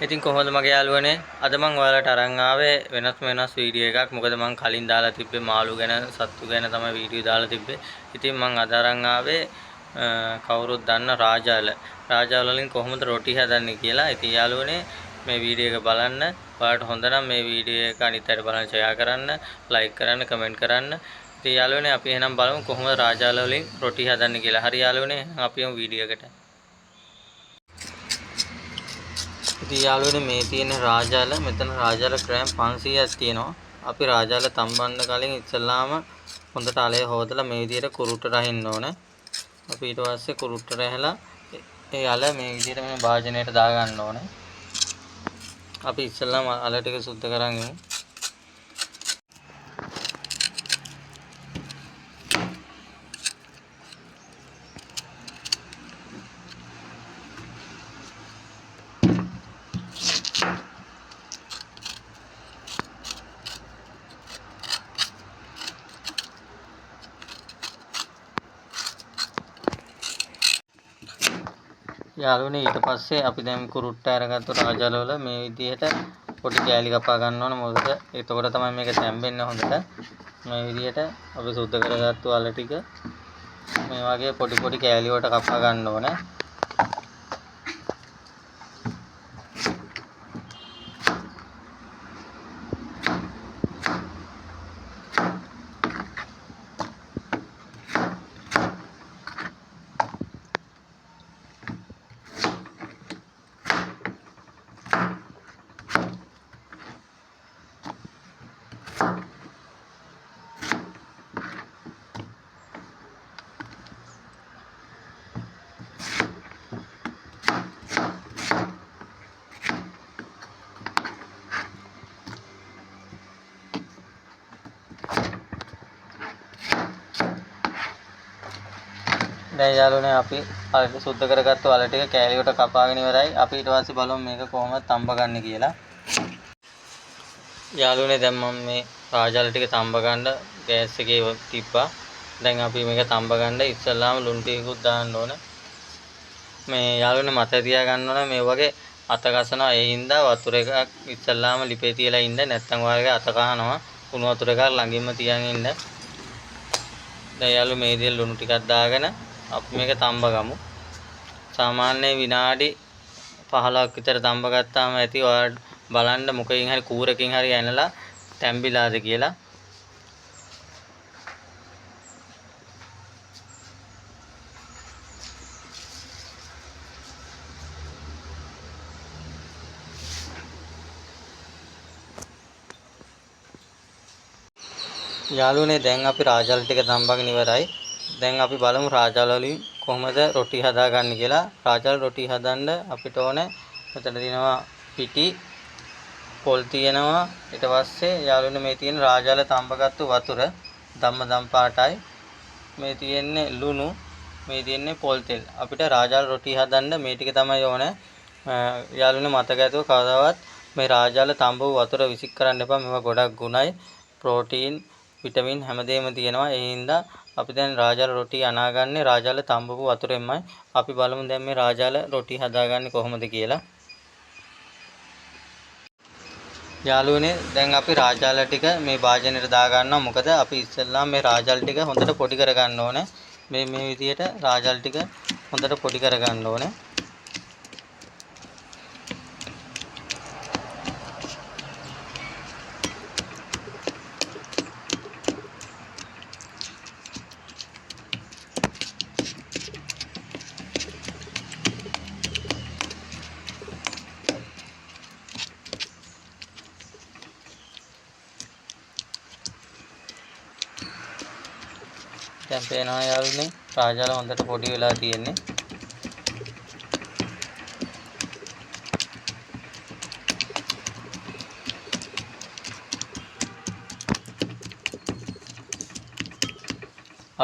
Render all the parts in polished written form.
ඉතින් කොහොමද මගේ යාළුවනේ, අද මං ඔයාලට අරන් ආවේ වෙනස්ම වෙනස් වීඩියෝ එකක්. මොකද මං කලින් දාලා තිබ්බේ මාළු ගැන, සත්තු ගැන තමයි වීඩියෝ දාලා තිබ්බේ. ඉතින් මං අද අරන් ආවේ කවුරුත් දන්න රාජාල. රාජාල වලින් කොහොමද රොටි හදන්නේ කියලා. ඉතින් යාළුවනේ මේ වීඩියෝ එක බලන්න. ඔයාලට හොඳ නම් මේ වීඩියෝ එක අනිත් අයට බලන්න ෂෙයා කරන්න, ලයික් කරන්න, කමෙන්ට් කරන්න. ඉතින් යාළුවනේ අපි එහෙනම් බලමු කොහොමද රාජාල වලින් රොටි හදන්නේ කියලා. හරි යාළුවනේ, එහෙනම් අපි යමු වීඩියෝ එකට. ඉතින් යාළුවනේ මේ තියෙන රාජාල, මෙතන රාජාල ග්‍රෑම් 500ක් තියෙනවා. අපි රාජාල තම්බන්න කලින් ඉස්සෙල්ලාම හොඳට අලය හොදලා මේ විදිහට කුරුට්ට රහින්න ඕනේ. අපි ඊට පස්සේ කුරුට්ට රැහලා ඒ අල මේ විදිහට මේ භාජනයට දාගන්න ඕනේ. අපි ඉස්සෙල්ලාම අල ටික සුද්ධ කරන් ඉමු. යාළුවනේ ඊට පස්සේ අපි දැන් කුරුට්ට අරගත්තු රාජාල වල මේ විදිහට පොඩි කෑලි කපා ගන්න ඕන. මොකද එතකොට තමයි මේක තැම්බෙන්නේ හොඳට. මේ විදිහට අපි සුද්ධ කරගත්තු අල ටික මේ වගේ පොඩි පොඩි කෑලි වලට කපා ගන්න ඕන. දැන් යාළුවනේ අපි අර සුද්ධ කරගත්තු අල ටික කෑලි වලට කපාගෙන ඉවරයි. අපි ඊට පස්සේ බලමු මේක කොහොමද තම්බගන්නේ කියලා. යාළුවනේ දැන් මම මේ රාජාල ටික තම්බගන්න ගෑස් එකේ තිබ්බා. දැන් අපි මේක තම්බගන්න ඉස්සෙල්ලාම ලුණු ටිකකුත් දාන්න ඕන. මේ යාළුවනේ මතක තියාගන්න ඕන මේ වගේ අත කසනවා. ඒ හින්දා වතුර එකක් ඉස්සෙල්ලාම ලිපේ තියලා ඉන්න, නැත්තම් ඔයාලගේ අත කහනවා. උණු වතුර එකක් ළඟින්ම තියන් ඉන්න. දැන් යාළුවෝ මේ විදිහට ලුණු ටිකක් දාගෙන අපි මේක තම්බගමු. සාමාන්‍ය විනාඩි 15ක් විතර තම්බ ගත්තාම ඇති. ඔයාලා බලන්න මොකකින් හරි කූරකින් හරි ඇනලා තැම්බිලාද කියලා. යාළුවනේ දැන් අපි රාජාල ටික තම්බගෙන ඉවරයි. දැන් අපි බලමු රාජාල වලින් කොහොමද රොටි හදාගන්නේ කියලා. රාජාල රොටි හදන්න අපිට ඕනේ මෙතන තියෙනවා පිටි, පොල් තියෙනවා. ඊට පස්සේ යාළුවනේ මේ තියෙන රාජාල තම්බගත්තු වතුර ධම්ම දම් පාටයි. මේ තියෙන්නේ ලුණු, මේ තියෙන්නේ පොල් තෙල්. අපිට රාජාල රොටි හදන්න මේ ටික තමයි ඕනේ. යාළුවනේ මතක ඇතුව කවදාවත් මේ රාජාල තම්බපු වතුර විසික් කරන්න එපා. මේවා ගොඩක් ගුණයි. ප්‍රෝටීන්, විටමින් හැමදේම තියෙනවා. ඒ හින්දා අපි දැන් රාජාල රොටි අනාගන්නේ රාජාල තම්බපු වතුරෙන්මයි. අපි බලමු දැන් මේ රාජාල රොටි හදාගන්නේ කොහොමද කියලා. යාළුවනේ දැන් අපි රාජාල ටික මේ භාජනයට දාගන්නවා. මොකද අපි ඉස්සෙල්ලාම මේ රාජාල ටික හොඳට පොඩි කරගන්න ඕනේ. මේ විදියට රාජාල ටික හොඳට පොඩි කරගන්න ඕනේ. දැන් පේනවා යාළුවනේ රාජාල හොඳට පොඩි වෙලා තියෙන්නේ.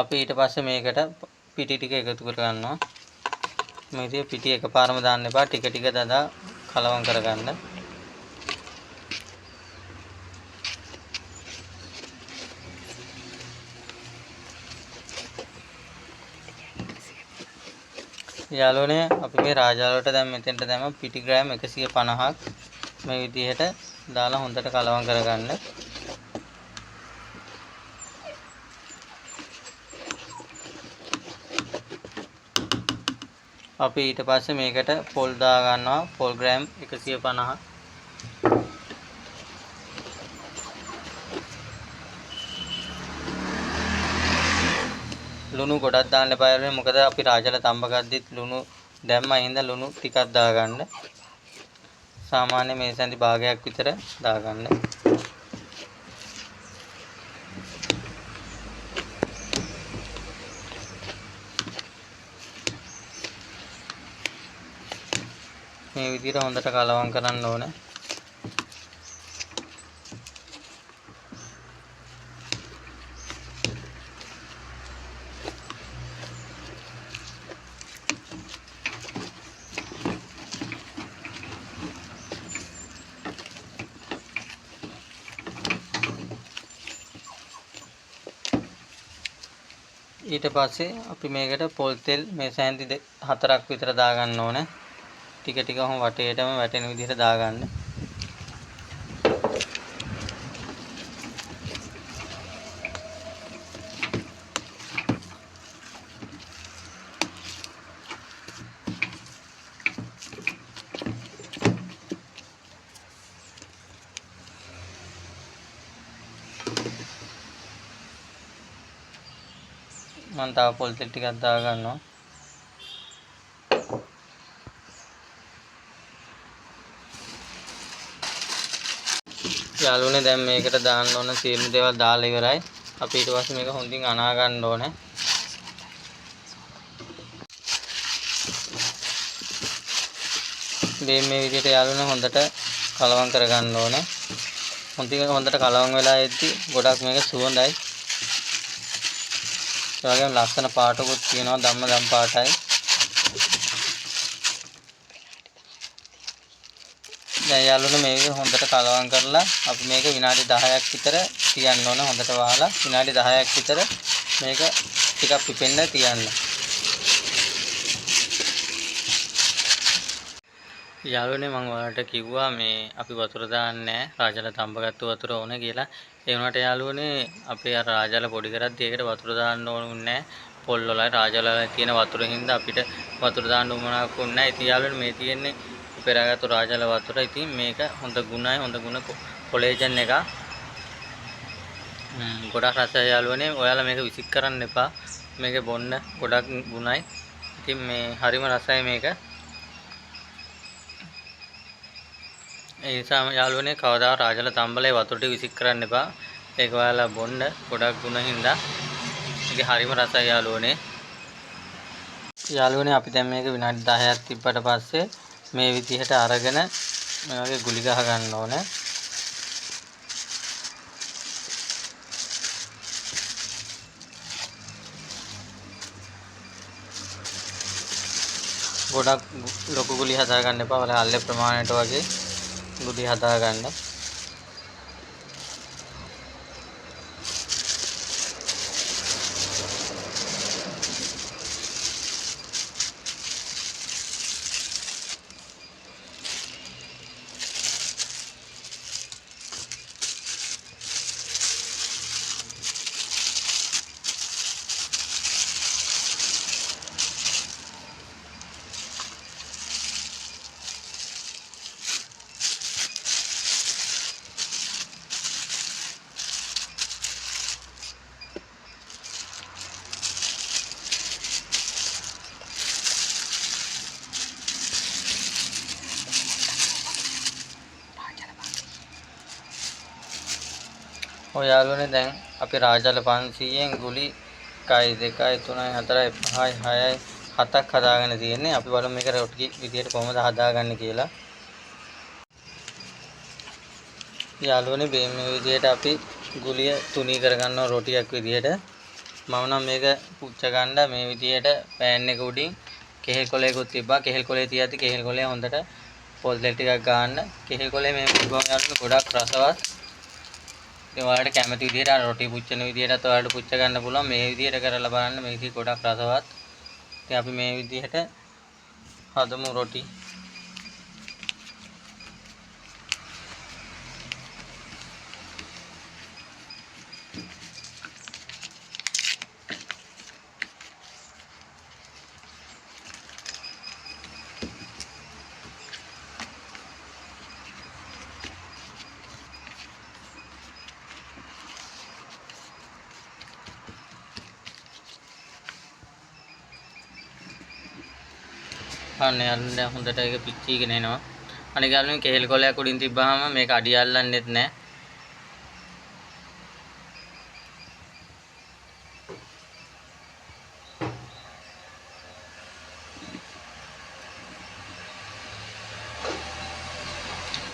අපි ඊට පස්සේ මේකට පිටි ටික එකතු කරගන්නවා. මේ විදිහට පිටි එකපාරම දාන්න එපා, ටික ටික දදා කලවම් කරගන්න. යාළුවනේ අපි මේ රාජාල වලට දැන් මෙතෙන්ට දැම්ම පිටි ග්‍රෑම් 150ක් මේ විදිහට දාලා හොඳට කලවම් කරගන්න. අපි ඊට පස්සේ මේකට පොල් දා ගන්නවා. පොල් ග්‍රෑම් 150. ලුණු ගොඩක් දාන්න එපා යාළුවනේ, මොකද අපි රාජල තඹ ගද්දිත් ලුණු දැම්මා හින්දා ලුණු ටිකක් දාගන්න. සාමාන්‍ය මේ සැඳි භාගයක් විතර දාගන්න. මේ විදිහට හොඳට කලවම් කරන්න ඕනේ. ඊට පස්සේ අපි මේකට පොල් තෙල් මේ සෑන්ති 4ක් විතර දාගන්න ඕනේ. ටික ටික ඔහොම වටේටම වැටෙන විදිහට දාගන්න. මං තව පොල් තෙල් ටිකක් දාගන්නවා. යාළුවනේ දැන් මේකට දාන්න ඕන සියලු දේවල් දාලා ඉවරයි. අපි ඊට පස්සේ මේක හොඳින් අනා ගන්න ඕනේ. මේ විදිහට යාළුවනේ හොඳට කලවම් කරගන්න ඕනේ. හොඳට කලවම් වෙලා එද්දි ගොඩක් මේක සුවඳයි. ඒ වගේම ලස්සන පාටකුත් තියෙනවා, ධම්ම දම් පාටයි. දැන් යාළුවනේ මේක හොඳට කලවම් කරලා අපි මේක විනාඩි 10ක් විතර තියන්න ඕන. හොඳට වහලා විනාඩි 10ක් විතර මේක ටිකක් පිපෙන්න තියන්න. යාළුවනේ මං ඔයාලට කිව්වා මේ අපි වතුර දාන්නේ නෑ, රාජල තඹගත්තු වතුර ඕන කියලා. ඒ වුණාට යාළුවනේ අපේ අර රාජල පොඩි කරද්දි ඒකට වතුර දාන්න ඕන වුණේ නෑ. පොල් වලයි රාජල වලයි තියෙන වතුර හින්දා අපිට වතුර දාන්න උවමනාවක් වුණේ නෑ. ඉතින් යාළුවනේ මේ තියෙන්නේ පෙරාගත්තු රාජල වතුර. ඉතින් මේක හොඳ ගුණයි, හොඳ ගුණ කොලේජන් එකක්. ගොඩක් රසයි යාළුවනේ. ඔයාලා මේක විසික් කරන්න එපා. මේක බොන්න ගොඩක් ගුණයි. ඉතින් මේ හරිම රසයි මේක. ඒ නිසාම යාළුවනේ කවදා රාජල තම්බලේ වතුර ටික විසික් කරන්න එපා. ඒක ඔයාලා බොන්න ගොඩක් ගුණ හින්දා. ඒක හරිම රසයි යාළුවනේ. යාළුවනේ අපි දැන් මේක විනාඩි 10ක් තිබ්බට පස්සේ මේ විදිහට අරගෙන මේ වගේ ගුලි ගහ ගන්න ඕනේ. ගොඩක් ලොකු ගුලි හදා ගන්න එපා. ඔයාලා අල්ලේ ප්‍රමාණයට වගේ ගුලි හදා ගන්න. ඔය යාළුවනේ දැන් අපි රාජල 500න් ගුලි 1 2 3 4 5 6 7ක් හදාගෙන තියෙන්නේ. අපි බලමු මේක රොටි විදියට කොහොමද හදාගන්නේ කියලා. යාළුවනේ මේ විදියට අපි ගුලිය තුනී කරගන්නවා රොටියක් විදියට. මම නම් මේක පුච්ච ගන්න මේ විදියට පෑන් එක උඩින් කෙහෙල් කොලයකුත් තිබ්බා. කෙහෙල් කොලේ තියද්දි කෙහෙල් කොලේ හොඳට පොල් තෙල් ටිකක් ගාන්න. කෙහෙල් කොලේ මේ පුච්චුවම යාළුවනේ ගොඩක් රසවත්. ඉතින් ඔයාලට කැමති විදියට අර රොටි පුච්චන විදියටත් ඔයාලට පුච්ච ගන්න පුළුවන්. මේ විදියට කරලා බලන්න මේ විදිය ගොඩක් රසවත්. ඉතින් අපි මේ විදියට හදමු රොටි. අන්න යන්න හොඳට ඒක පිච්චීගෙන එනවා. අනික යාළුවනේ කෙහෙල් කොලයක් උඩින් තිබ්බහම මේක අඩිය අල්ලන්නෙත් නෑ.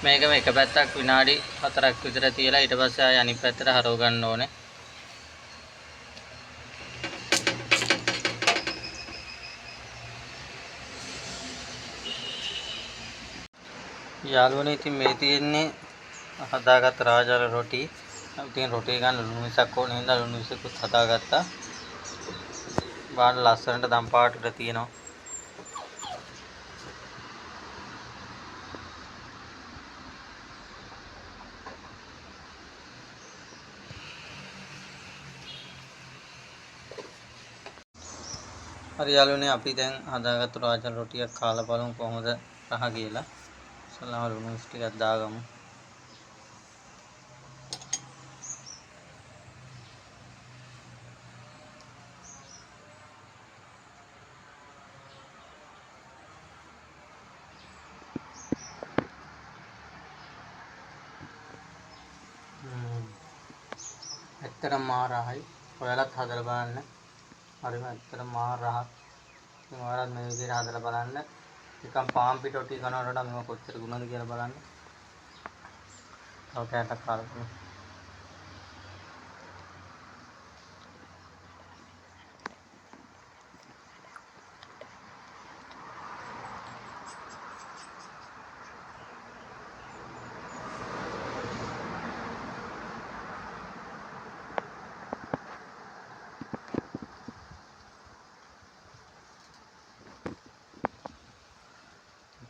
මේකම එක පැත්තක් විනාඩි 4ක් විතර තියලා ඊට පස්සේ ආයෙ අනිත් පැත්තට හරව ගන්න ඕනේ. යාළුවනේ ඉතින් මේ තියෙන්නේ හදාගත්ත රාජාල රොටි. ඉතින් රොටි ගන්න ලුණු මිසක් ඕන හින්දා ලුණු මිසකුත් හදාගත්තා. බලන්න ලස්සනට දම් පාටට තියෙනවා. හරි යාළුවනේ අපි දැන් හදාගත්තු රාජාල රොටියක් කාලා බලමු කොහොමද රහ කියලා. ඉස්සෙල්ලාම ලුණු මිස් ටිකක් දාගමු. ඇත්තටම මාර රහයි. ඔයාලත් හදලා බලන්න. හරිම ඇත්තටම මාර රහක්. ඉතින් ඔයාලත් මේ විදිහට හදලා බලන්න. නිකන් පාන් පිට රොටි කනවට වඩා මේවා කොච්චර ගුණද කියලා බලන්න. තව කෑල්ලක් කාලා බලමු.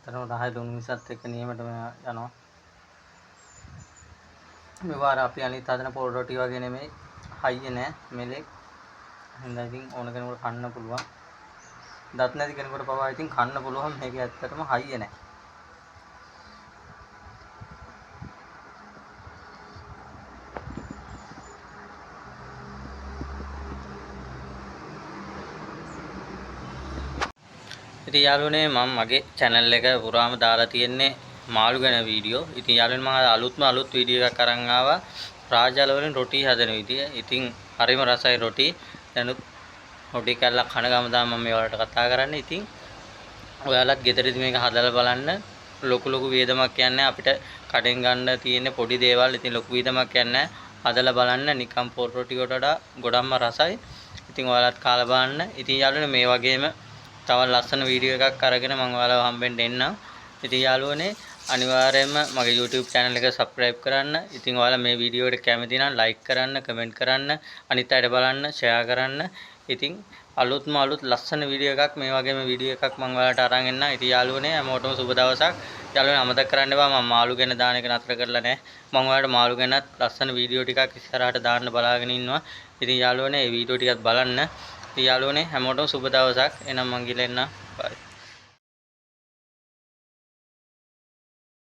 තරම රහයි ලුණු මිසත් එක්ක නියමටම යනවා. මේ වාර අපි අනිත් හදන පොල් රොටි වගේ නෙමෙයි, හයිය නෑ මෙලෙක්. හින්දා ඉතින් ඕන කෙනෙකුට කන්න පුළුවන්. දත් නැති කෙනෙකුට පවා ඉතින් කන්න පුළුවන්. මේක ඇත්තටම හයිය නෑ. ඉතින් යාළුවනේ මම මගේ channel එක පුරාම දාලා තියෙන්නේ මාළු ගැන වීඩියෝ. ඉතින් යාළුවනේ මම අද අලුත්ම අලුත් වීඩියෝ එකක් අරන් ආවා රාජාල වලින් රොටි හදන විදිය. ඉතින් හරිම රසයි රොටි. දැනුත් රොටි කැල්ලක් කන ගම තමයි මම මේ ඔයාලට කතා කරන්නේ. ඉතින් ඔයාලත් ගෙදරදී මේක හදලා බලන්න. ලොකු ලොකු වියදමක් යන්නේ අපිට කඩෙන් ගන්න තියෙන පොඩි දේවල්. ඉතින් ලොකු වියදමක් යන්නේ හදලා බලන්න. නිකන් පොල් රොටි වලට වඩා ගොඩක්ම රසයි. ඉතින් ඔයාලත් කාලා බලන්න. ඉතින් යාළුවනේ මේ වගේම තව ලස්සන වීඩියෝ එකක් අරගෙන මම ඔයාලව හම්බෙන්න එන්නම්. ඉතින් යාළුවනේ අනිවාර්යයෙන්ම මගේ YouTube channel එක subscribe කරන්න. ඉතින් ඔයාලා මේ වීඩියෝ එකට කැමති නම් like කරන්න, comment කරන්න, අනිත් අයට බලන්න, share කරන්න. ඉතින් අලුත්ම අලුත් ලස්සන වීඩියෝ එකක් මේ වගේම වීඩියෝ එකක් මම ඔයාලට අරන් එන්නම්. ඉතින් යාළුවනේ හැමෝටම සුබ දවසක්. යාළුවනේ අමතක කරන්න එපා මම මාළු ගැන දාන එක නතර කරලා නෑ. මම ඔයාලට මාළු ගැනත් ලස්සන වීඩියෝ ටිකක් ඉස්සරහට දාන්න බලාගෙන ඉන්නවා. ඉතින් යාළුවනේ මේ වීඩියෝ ටිකත් බලන්න. ඉතින් යාළුවනේ හැමෝටම සුබ දවසක්. එහෙනම් මං ගිහලා එන්නම්. බයි.